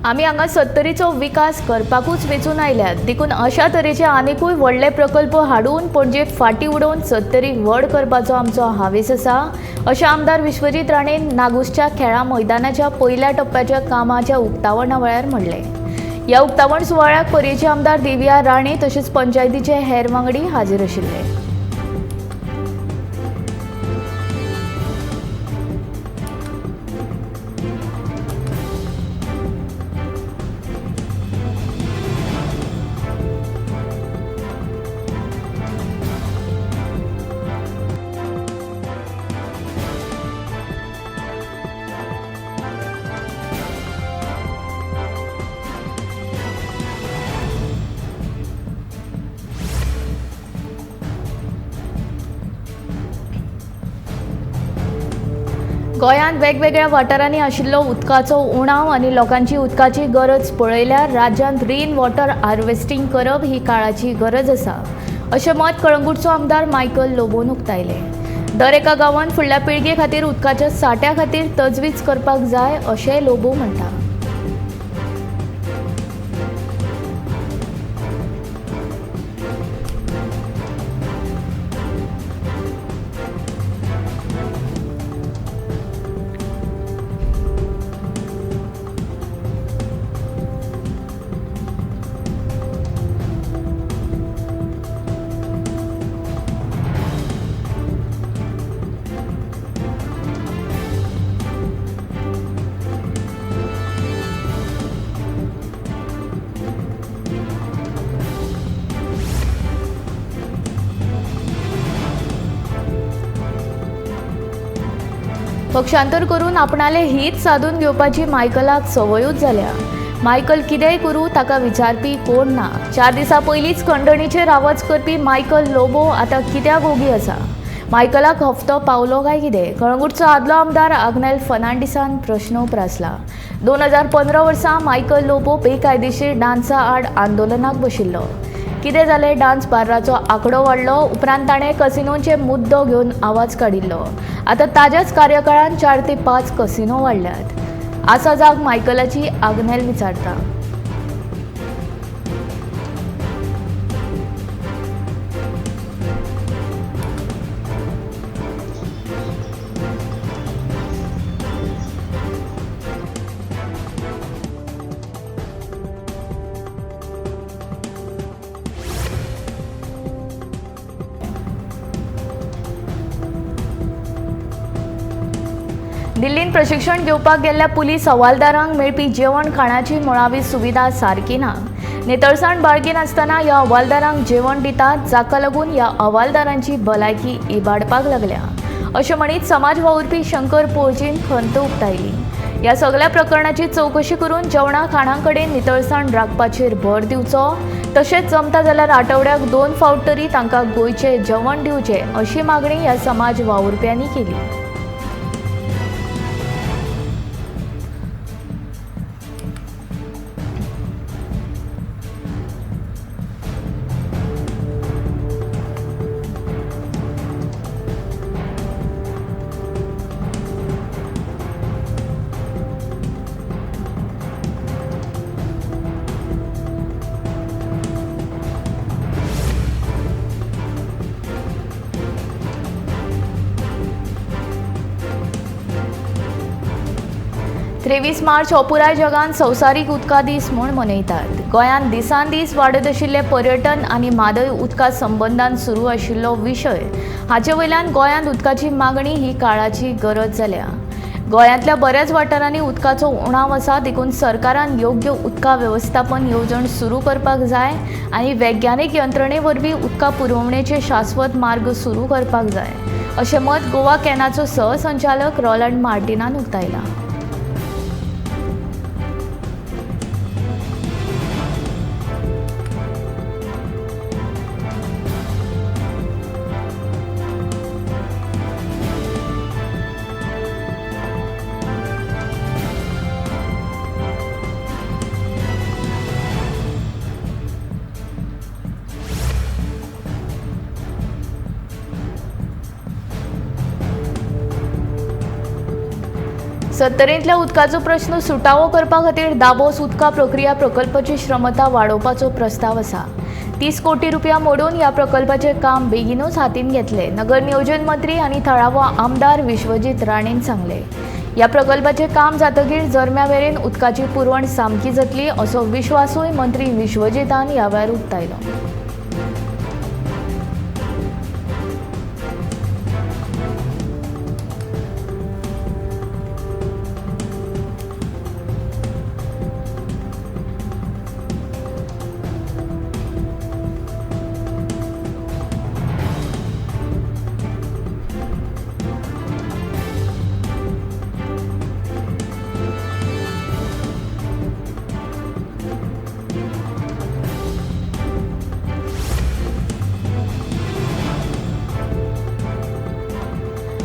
आमी हांगा सत्तरीचो विकास करपाकूच वेंचून आयल्यात, देखून अशा तरेचे आनिकूय व्हडले प्रकल्प हाडून पणजेक फाटी उडोवन सत्तरीक व्हड करपाचो आमचो हावेस आसा, अशें आमदार विश्वजीत राणेन नागूसच्या खेळां मैदानाच्या पयल्या टप्प्याच्या कामाच्या उक्तावणा वेळार म्हणलें. ह्या उक्तावण सुवाळ्याक पर्येचे आमदार देविया राणे तशेंच पंचायतीचे हेर वांगडी हाजीर आशिल्ले. गोंयांत वेगवेगळ्या वाठारांनी आशिल्लो उदकाचो उणाव आनी लोकांची उदकाची गरज पळयल्यार राज्यांत रेन वॉटर हार्वेस्टिंग करप ही काळाची गरज आसा, अशें मत कळंगूटचो आमदार मायकल लोबोन उक्तायलें. दर एका गांवांत फुडल्या पिळगे खातीर उदकाच्या साठ्या खातीर तजवीज करपाक जाय, अशें लोबो म्हणटा. पक्षांतर करून आपणाले हित साधून घेवपाची मायकलाक संवयूच जाल्या. मायकल कितेंय करूं ताका विचारपी कोण ना. 4 दिसां पयलींच खंडणीचेर आवाज करपी मायकल लोबो आतां कित्याक ओगी आसा? मायकलाक हप्तो पावलो काय कितें? कळंगूटचो आदलो आमदार आग्नेल फर्नांडीसान प्रश्न उप्रासला. 2015 वर्सा मायकल लोबो बेकायदेशीर डान्सा आड आंदोलनाक बशिल्लो. कितें जालें, डान्स बार्राचो आंकडो वाडलो, उपरांत ताणें कसिनोचे मुद्दो घेवन आवाज काडिल्लो. आतां ताज्याच कार्यकाळान 4 ते 5 कसिनो वाडल्यात. आसा जाग मायकलाची, आग्नेल विचारता. दिल्लीन प्रशिक्षण घेवपाक गेल्ल्या पुलीस हवालदारांक मेळपी जेवण खाणाची मुळावी सुविधा सारकी ना. नितळसाण बाळगिनासतना ह्या हवालदारांक जेवण दितात, जाका लागून ह्या हवालदारांची भलायकी इबाडपाक लागल्या, अशें म्हणीत समाज वावुरपी शंकर पोळजीन खंत उक्तायली. ह्या सगळ्या प्रकरणाची चवकशी करून जेवणा खाणां कडेन नितळसाण राखपाचेर भर दिवचो, तशेंच जमता जाल्यार आठवड्याक 2 फावट तरी तांकां गोंयचें जेवण दिवचें, अशी मागणी ह्या समाज वावुरप्यांनी केली. तेवीस मार्च हो पुराय जगान संवसारीक उदका दीस म्हूण मनयतात. गोंयांत दिसान दीस वाडत आशिल्ले पर्यटन आनी म्हादय उदका संबंदान सुरू आशिल्लो विशय हाचे वयल्यान गोंयांत उदकाची मागणी ही काळाची गरज जाल्या. गोंयांतल्या बऱ्याच वाठारांनी उदकाचो उणाव आसा, देखून सरकारान योग्य उदका वेवस्थापन येवजण सुरू करपाक जाय आनी वैज्ञानीक यंत्रणे वरवीं उदका पुरवणेचे शाश्वत मार्ग सुरू करपाक जाय, अशें मत गोवा कॅनाचो सहसंचालक रोलंड मार्टिनान उक्तायलां. सत्तरींतल्या उदकाचो प्रश्न सुटावो करपा खातीर दाबोस उदका प्रक्रिया प्रकल्पाची क्षमता वाडोवपाचो प्रस्ताव आसा. 30 कोटी रुपया मोडून ह्या प्रकल्पाचें काम बेगीनूच हातीन घेतले. नगर नियोजन मंत्री आनी थळावो आमदार विश्वजीत राणेन सांगले. ह्या प्रकल्पाचें काम जातकीर जरम्या मेरेन उदकाची पुरवण सामकी जातली असो विश्वासूय मंत्री विश्वजीतान ह्या वेळार उक्तायलो.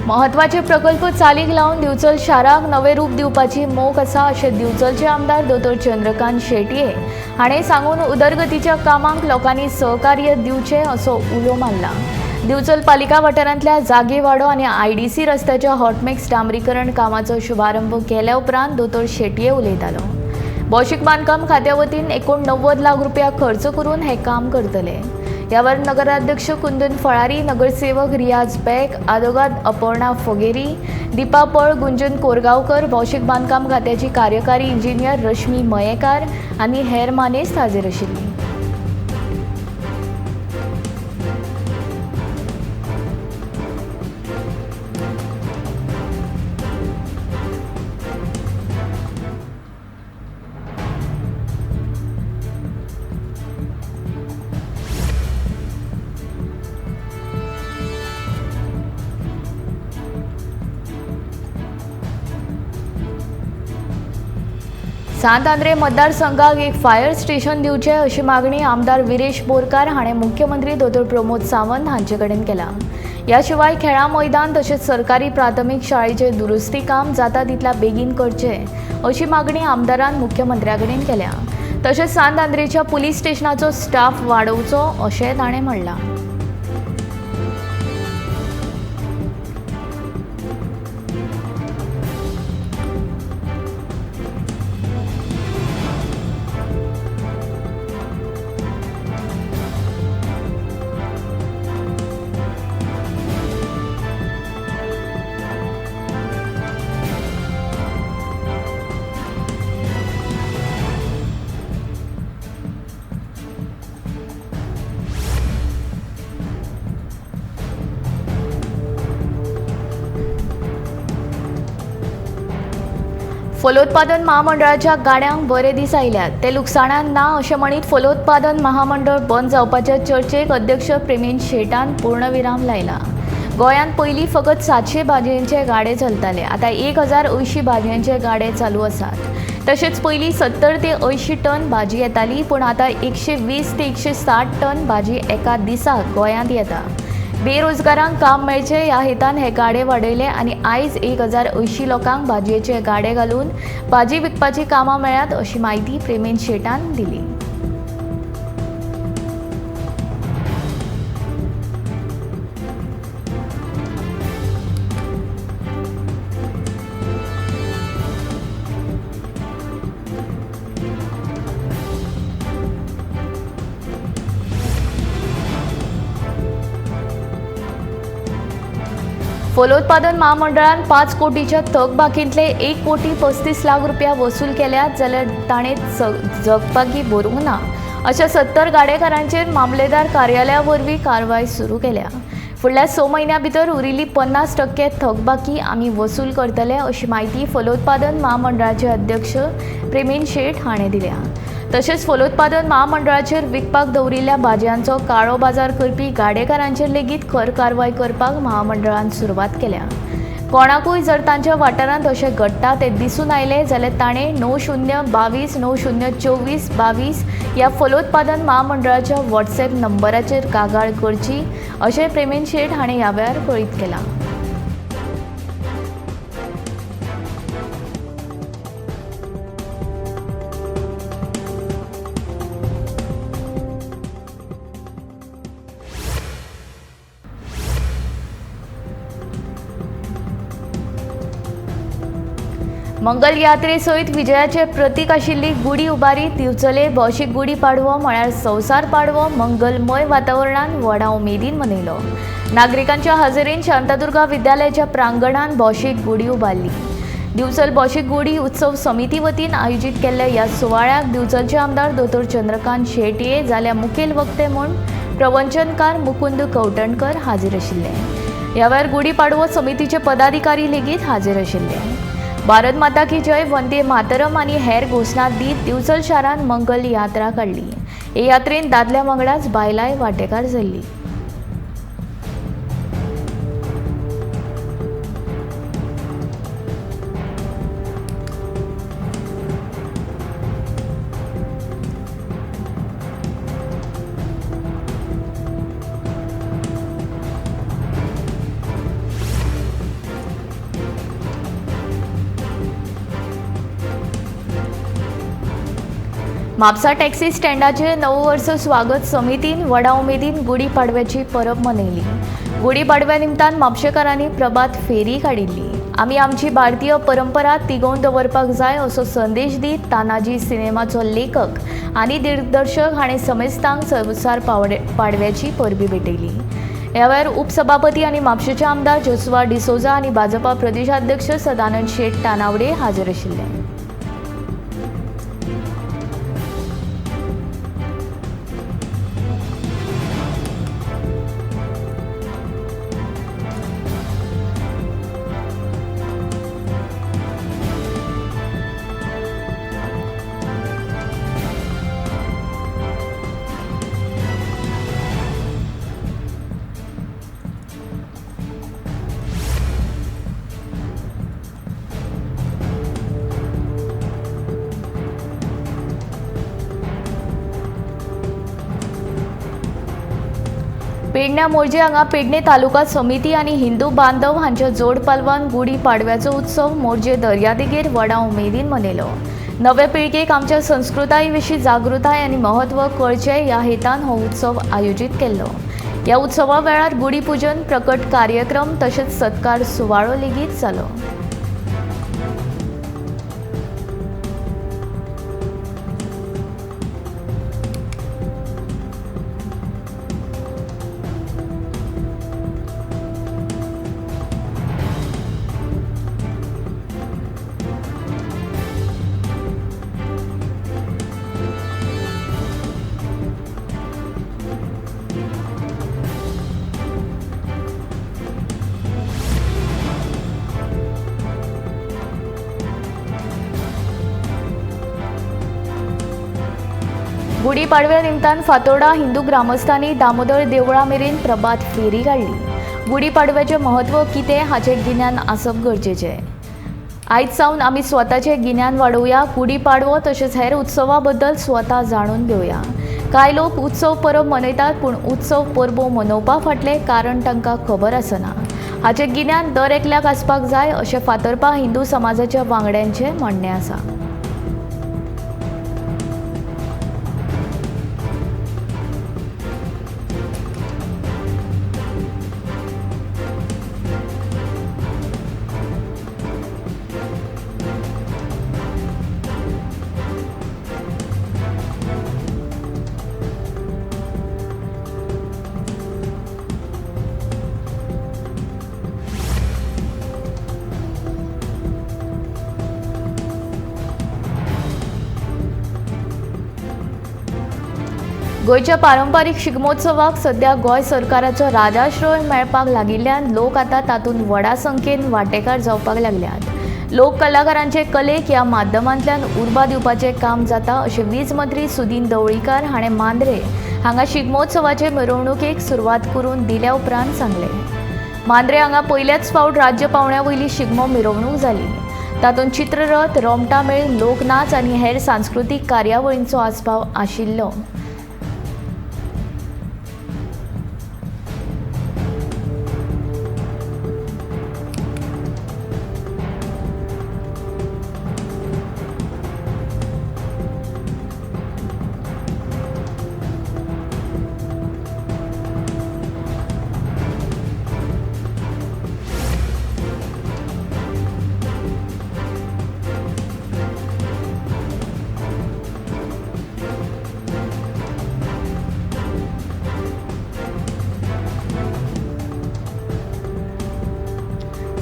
म्हत्वाचे प्रकल्प चालीक लावन दिवचल शाराक नवें रूप दिवपाची मोख आसा अशें दिवचलचे आमदार दोतोर चंद्रकांत शेटये हाणें सांगून उदरगतीच्या कामांक लोकांनी सहकार्य दिवचें असो उलो मारला. दिवचल पालिका वाठारांतल्या जागेवाडो आनी आयडीसी रस्त्याच्या हॉटमिक्स डांबरीकरण कामाचो शुभारंभ केल्या उपरांत दोतोर शेटये उलयतालो. भौशीक बांदकाम खात्या वतीन 89 लाख रुपया खर्च करून हें काम करतले. यावर नगराध्यक्ष कुंदन फळारी, नगरसेवक रियाज बेग, आदोगाद अपर्णा फोगेरी, दीपा पळ, गुंजन कोरगांवकर, भौशीक बांदकाम खात्याची कार्यकारी इंजिनियर रश्मी मयेकार आनी हेर मानेस्त हाजीर आशिल्ली. सांत आंद्रे मतदारसंघाक एक फायर स्टेशन दिवचें अशी मागणी आमदार विरेश बोरकार हाणें मुख्यमंत्री दोतोर प्रमोद सावंत हांचे कडेन केला. ह्या शिवाय खेळां मैदान तशेंच सरकारी प्राथमीक शाळेचें दुरुस्ती काम जाता तितल्या बेगीन करचें अशी मागणी आमदारान मुख्यमंत्र्या कडेन केल्या. तशेंच सांत आंद्रेच्या पुलीस स्टेशनाचो स्टाफ वाडोवचो अशें ताणें म्हणलां. फलोत्पादन महामंडळाच्या गाड्यांक बरे दीस आयल्यात, ते लुकसाणान ना अशें म्हणीत फलोत्पादन महामंडळ बंद जावपाच्या चर्चेक अध्यक्ष प्रेमेंद शेटान पूर्णविराम लायला. गोंयांत पयलीं फकत 700 भाजयांचे गाडे चलताले, आतां 1080 भाजयांचे गाडे चालू आसात. तशेंच पयलीं 70 ते 80 टन भाजी येताली, पूण आतां 120 ते 160 टन भाजी एका दिसाक गोंयांत येता. बेरोजगारांक काम मेळचें ह्या हेतान हे गाडे वाडयले आनी आयज 1080 लोकांक भाजयेचे गाडे घालून भाजी विकपाची कामां मेळ्ळ्यात अशी म्हायती प्रेमेंद शेटान दिली. फलोत्पादन महामंडळान 5 कोटीच्या थकबाकींतले 1 कोटी 35 लाख रुपया वसूल केल्यात, जाल्यार ताणें जगपाकी भरूंक ना अशा 70 गाडेकारांचेर मामलेदार कार्यालया वरवीं कारवाय सुरू केल्या. फुडल्या 6 म्हयन्यां भितर उरिल्ली 50% थकबाकी आमी वसूल करतले अशी म्हायती फलोत्पादन महामंडळाचे अध्यक्ष प्रेमेंद शेट हाणें दिल्या. तशेंच फलोत्पादन महामंडळाचेर विकपाक दवरिल्ल्या भाजयांचो काळो बाजार करपी गाडेकारांचेर लेगीत खर कारवाय करपाक महामंडळान सुरवात केल्या. कोणाकूय जर तांच्या वाठारांत अशें घडटा तें दिसून आयलें जाल्यार ताणें 90 22 90 24 22 ह्या फलोत्पादन महामंडळाच्या व्हॉट्सएप नंबराचेर कागाळ करची अशें प्रेमेंद शेट हाणें ह्या वेळार कळीत केलां. मंगल यात्रे सयत विजयाचे प्रतीक आशिल्ली गुडी उबारी दिवचले भौशीक गुडी पाडवो म्हळ्यार संवसार पाडवो मंगलमय वातावरणान व्हडा उमेदीन मनयलो. नागरिकांच्या हाजेरीन शांतादुर्गा विद्यालयाच्या प्रांगणान भौशीक गुडी उबारली. दिवचल भौशीक गुडी उत्सव समिती वतीन आयोजीत केल्ल्या ह्या सुवाळ्याक दिवचलचे आमदार दोतोर चंद्रकांत शेटये जाल्यार मुखेल वक्ते म्हूण प्रवचनकार मुकुंद कवठणकर हाजीर आशिल्ले. ह्या वेळार गुडी पाडवो समितीचे पदाधिकारी लेगीत हाजीर आशिल्ले. भारत माता की जय, वंदे मातरम आनी हेर घोशणा दीत दिवचल शारान मंगल यात्रा काडली. हे यात्रेन दादल्या वांगडाच बायलांय वांटेकार जाल्ली. म्हापसा टॅक्सी स्टँडाचे नववर्स स्वागत समितीन व्हडा उमेदीन गुडी पाडव्याची परब मनयली. गुडी पाडव्या निमतान म्हापशेकारांनी प्रभात फेरी काडिल्ली. आमी आमची भारतीय परंपरा तिगोवन दवरपाक जाय असो संदेश दीत तानाजी सिनेमाचो लेखक आनी दिग्दर्शक हाणें समेस्तांक संवसार पाडव्याची परबी भेटयली. ह्या वेळार उपसभापती आनी म्हापशेचे आमदार जोसुआ डिसोजा आनी भाजपा प्रदेशाध्यक्ष सदानंद शेट तानावडे हाजीर आशिल्ले. पेडण्या मोरजे हांगा पेडणे तालुका समिती आनी हिंदू बांधव हांच्या जोड पालवान गुडी पाडव्याचो उत्सव मोरजे दर्यादेगेर व्हडा उमेदीन मनयलो. नवे पिळगेक आमच्या संस्कृताये विशीं जागृताय आनी म्हत्व कळचें ह्या हेतान हो उत्सव आयोजीत केल्लो. ह्या उत्सवा वेळार गुडी पुजन, प्रकट कार्यक्रम तशेंच सत्कार सुवाळो लेगीत जालो. गुडी पाडव्या निमतान फातोर्डा हिंदू ग्रामस्थांनी दामोदर देवळा मेरेन प्रभात फेरी काडली. गुडी पाडव्याचें म्हत्व कितें हाचें गिन्यान आसप गरजेचें. आयज सावन आमी स्वताचें गिन्यान वाडोवया. गुडी पाडवो तशेंच हेर उत्सवा बद्दल स्वता जाणून घेवया. कांय लोक उत्सव परब मनयतात पूण उत्सव परबो मनोवपा फाटलें कारण तांकां खबर आसना. हाचें गिन्यान दर एकल्याक आसपाक जाय अशें फातर्पा हिंदू समाजाच्या वांगड्यांचें म्हणणें आसा. गोंयच्या पारंपारीक शिगमोत्सवाक सध्या गोंय सरकाराचो राजाश्रय मेळपाक लागिल्ल्यान लोक आतां तातूंत व्हडा संख्येन वांटेकार जावपाक लागल्यात. लोक कलाकारांचे कलेक ह्या माध्यमांतल्यान उर्बा दिवपाचें काम जाता अशें वीज मंत्री सुदीन ढवळीकार हाणें मांद्रे हांगा शिगमोत्सवाचे मिरवणुकेक सुरवात करून दिल्या उपरांत सांगलें. मांद्रे हांगा पयल्याच फावट राज्य पांवड्या वयली शिगमो मिरवणूक जाली. तातूंत चित्ररथ, रोमटामेळ, लोकनाच आनी हेर सांस्कृतीक कार्यावळींचो आस्पाव आशिल्लो.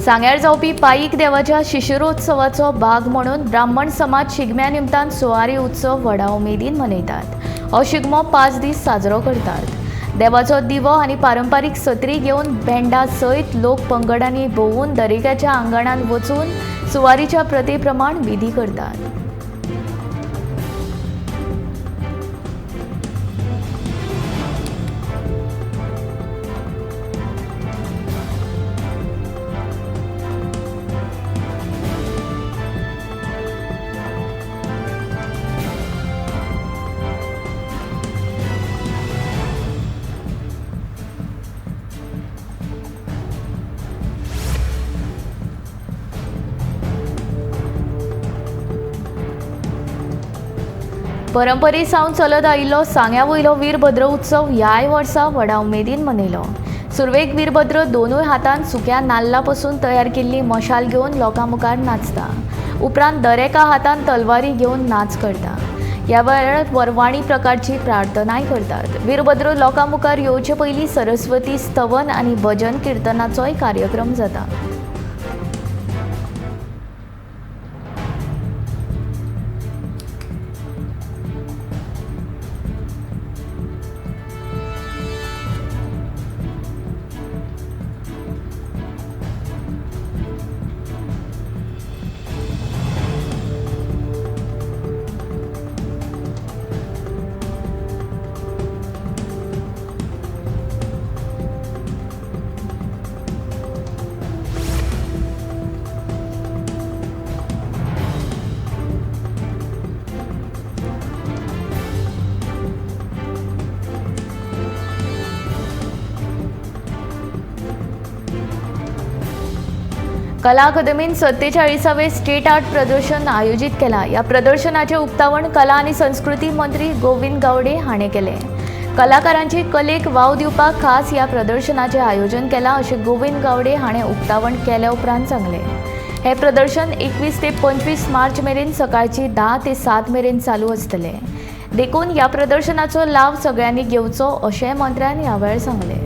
सांग्यार जावपी पाईक देवाच्या शिशिरोत्सवाचो भाग म्हणून ब्राह्मण समाज शिगम्या निमतान सुवारी उत्सव व्हडा उमेदीन मनयतात। हो शिगमो 5 दीस साजरो करतात। देवाचो दिवो आनी पारंपारीक सत्री घेवन भेंडा सयत लोक पंगडांनी भोंवून दरेकाच्या आंगणांत वचून सुवारीच्या प्रथे प्रमाण विधी करतात। परंपरे सावन चलत आयिल्लो सांग्या वयलो वीरभद्र उत्सव ह्याय वर्सा व्हडा उमेदीन मनयलो। सुरवेक वीरभद्र दोनूय हातान सुक्या नाल्ला पसून तयार केल्ली मशाल घेवन लोकां मुखार नाचता। उपरांत दरेका हातान तलवारी घेवन नाच करता। ह्या वेळार वरवाणी प्रकारची प्रार्थनाय करतात। वीरभद्र लोकां मुखार येवचे पयलीं सरस्वती स्तवन आनी भजन किर्तनाचोय कार्यक्रम जाता। कला अकादमीन 47वें स्टेट आर्ट प्रदर्शन आयोजीत केला। ह्या प्रदर्शनाचें उक्तावण कला आनी संस्कृती मंत्री गोविंद गावडे हाणें केलें। कलाकारांची कलेक वाव दिवपाक खास ह्या प्रदर्शनाचें आयोजन केलां अशें गोविंद गावडे हाणें उक्तावण केल्या उपरांत सांगलें। हें प्रदर्शन 21 ते 25 मार्च मेरेन सकाळची 10 ते 7 मेरेन चालू आसतलें। देखून ह्या प्रदर्शनाचो लाव सगळ्यांनी घेवचो अशें मंत्र्यान ह्या वेळार सांगलें।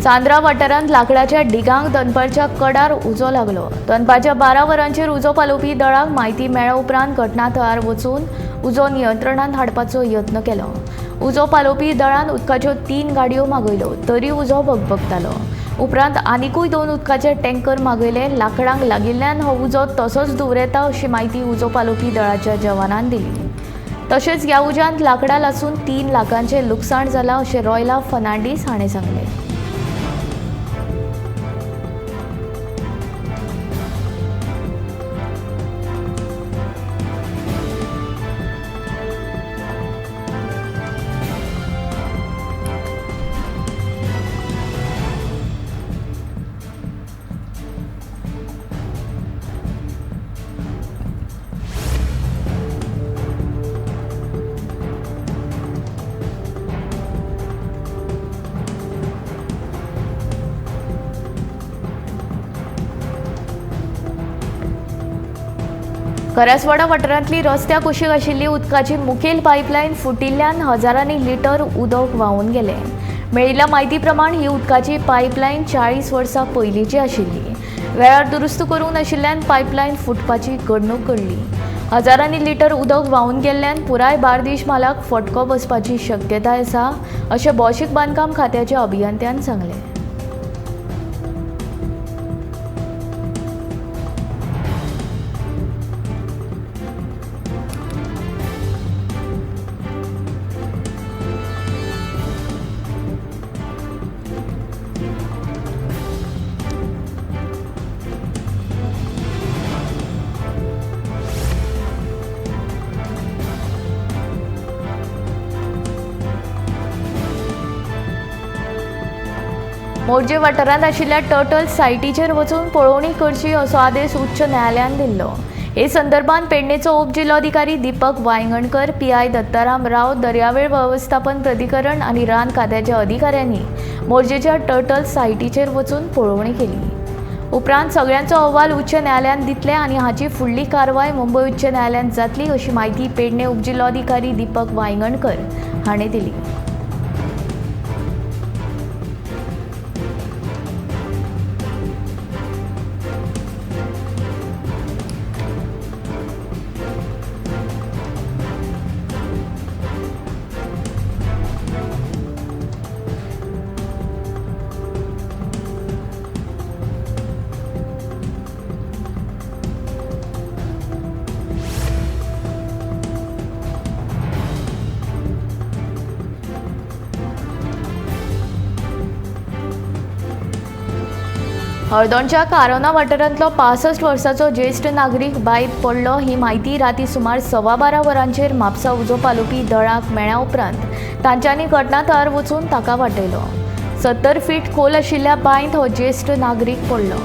चांद्रा वाठारांत लाकडाच्या डिगांक दनपारच्या कडार उजो लागलो। दनपारच्या 12 वरांचेर उजो पालोवपी दळाक म्हायती मेळ्ळ्या उपरांत घटना थळार वचून उजो नियंत्रणांत हाडपाचो यत्न केलो। उजो पालोवपी दळान उदकाच्यो 3 गाडयो मागयल्यो तरी उजो भगभगतालो। उपरांत आनिकूय 2 उदकाचे टँकर मागयले। लाकडांक लागिल्ल्यान हो उजो तसोच धुंवरेता अशी म्हायती उजो पालोवपी दळाच्या जवानान दिली। तशेंच ह्या उज्यांत लाकडां लासून 3 लाखांचें लुकसाण जालां अशें रॉयला फर्नांडीस हाणें सांगलें। करासवाडा वाठारांतली रस्त्या कुशीक आशिल्ली उदकाची मुखेल पायपलायन फुटिल्ल्यान हजारांनी लिटर उदक व्हांवून गेलें। मेळिल्ल्या म्हायती प्रमाण ही उदकाची पायपलायन 40 वर्सां पयलींची आशिल्ली। वेळार दुरुस्त करूंक नाशिल्ल्यान पायपलायन फुटपाची घडणूक घडली। हजारांनी लिटर उदक व्हांवून गेल्ल्यान पुराय बार्देश म्हालाक फटको बसपाची शक्यताय आसा अशें भौशीक बांदकाम खात्याच्या अभियंत्यान सांगलें। मोरजे वाठारांत आशिल्ल्या टर्टल सायटीचेर वचून पळोवणी करची असो आदेश उच्च न्यायालयान दिल्लो। हे संदर्भात पेडणेचो उपजिल्लोधिकारी दीपक वायंगणकर, पीआय दत्ताराम राव, दर्यावेळ वेवस्थापन प्राधिकरण आनी रान खात्याच्या अधिकाऱ्यांनी मोरजेच्या टर्टल सायटीचेर वचून पळोवणी केली. उपरांत सगळ्यांचो अहवाल उच्च न्यायालयांत दितले आनी हाची फुडली कारवाय मुंबय उच्च न्यायालयांत जातली अशी म्हायती पेडणे उपजिल्लोधिकारी दीपक वायंगणकर हांणी दिली. हळदोणच्या कारोना वाठारांतलो 65 वर्साचो ज्येश्ठ नागरीक बांयत पडलो ही म्हायती राती सुमार 12:15 वरांचेर म्हापसा उजो पालोवपी दळाक मेळ्ळ्या उपरांत तांच्यांनी घटना थळार वचून ताका वाटयलो. 70 फीट खोल आशिल्ल्या बांयत हो ज्येश्ठ नागरीक पडलो.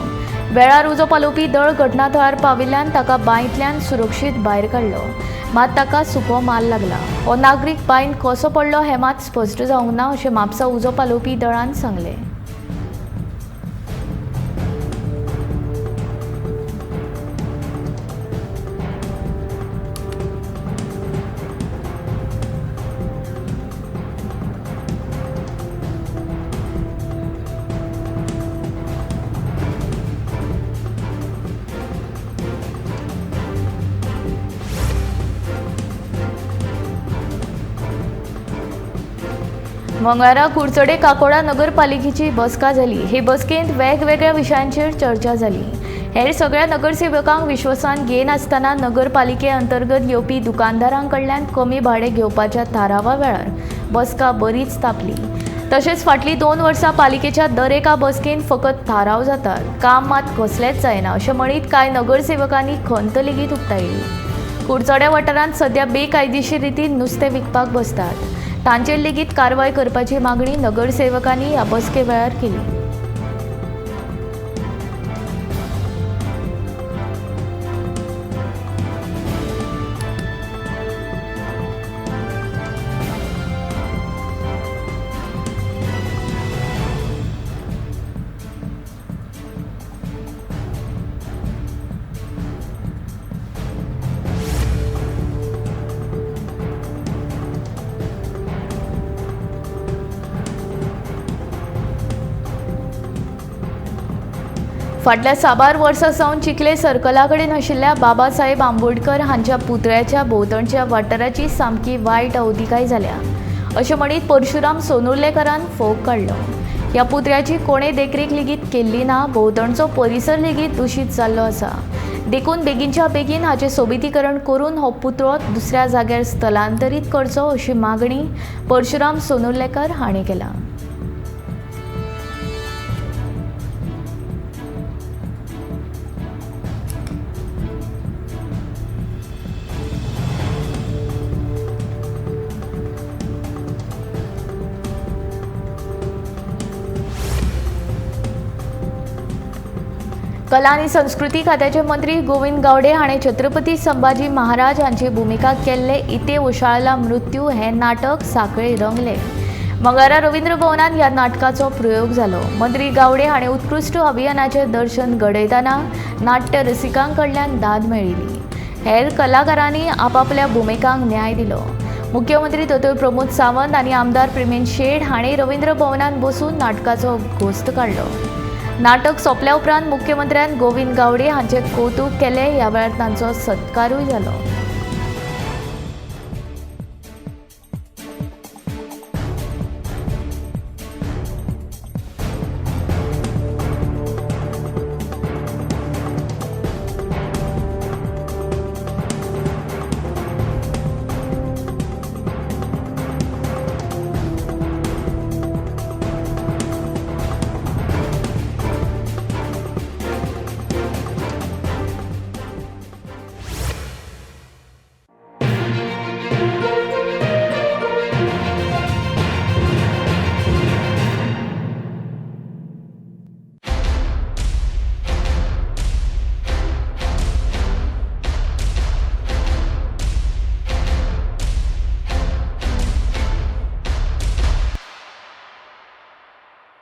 वेळार उजो पालोवपी दळ घटना थळार पाविल्ल्यान ताका बांयतल्यान सुरक्षीत भायर काडलो, मात ताका सुको माल लागला. हो नागरीक बांयत कसो पडलो हें मात स्पश्ट जावंक ना अशें म्हापसा उजो पालोवपी दळान सांगलें. मंगळारा कुडचडे काकोडा नगरपालिकेची बसका जाली. हे बसकेंत वेगवेगळ्या विशयांचेर चर्चा जाली. हेर सगळ्या नगरसेवकांक विश्वासान घेनासतना नगरपालिके अंतर्गत येवपी दुकानदारां कडल्यान कमी भाडें घेवपाच्या थारावा वेळार बसका बरीच तापली. तशेंच फाटलीं 2 वर्सां पालिकेच्या दर एका बसकेंत फकत थाराव जातात, काम मात कसलेंच जायना अशें म्हणीत कांय नगरसेवकांनी खंत लेगीत उक्तायली. कुडचड्या वाठारांत सद्या बेकायदेशीर रितीन नुस्तें विकपाक बसतात, तांचेर लेगीत कारवाय करपाची मागणी नगरसेवकांनी ह्या बसके वेळार केली. फाटल्या साबार वर्सां सावन चिखले सर्कला कडेन आशिल्ल्या बाबासाहेब आंबेडकर हांच्या पुतळ्याच्या भोंवतणच्या वाठाराची सामकी वायट अवतिकाय जाल्या अशें म्हणीत परशुराम सोनुर्लेकरान फोग काडलो. ह्या पुतळ्याची कोणें देखरेख लेगीत केल्ली ना, भोंवतणचो परिसर लेगीत दुशीत जाल्लो आसा, देखून बेगीनच्या बेगीन हाचें सोबितीकरण करून हो पुतळो दुसऱ्या जाग्यार स्थलांतरीत करचो अशी मागणी परशुराम सोनुर्लेकर हांणी केला. कला आनी संस्कृती खात्याचे मंत्री गोविंद गावडे हाणें छत्रपती संभाजी महाराज हांची भुमिका केल्ले इते ओशाळला मृत्यू हें नाटक सांखळे रंगलें. मंगळारा रवींद्र भवनांत ह्या नाटकाचो प्रयोग जालो. मंत्री गावडे हाणें उत्कृश्ट अभियानाचें दर्शन घडयतना नाट्य रसिकां कडल्यान दाद मेळिल्ली. हेर कलाकारांनी आपापल्या भुमिकांक न्याय दिलो. मुख्यमंत्री दोतोर प्रमोद सावंत आनी आमदार प्रेमेंद्र शेट हाणें रवींद्र भवनांत बसून नाटकाचो घोस्त काडलो. नाटक सोंपल्या उपरांत मुख्यमंत्र्यान गोविंद गावडे हांचें कौतूक केलें. ह्या वेळार तांचो सत्कारूय जालो.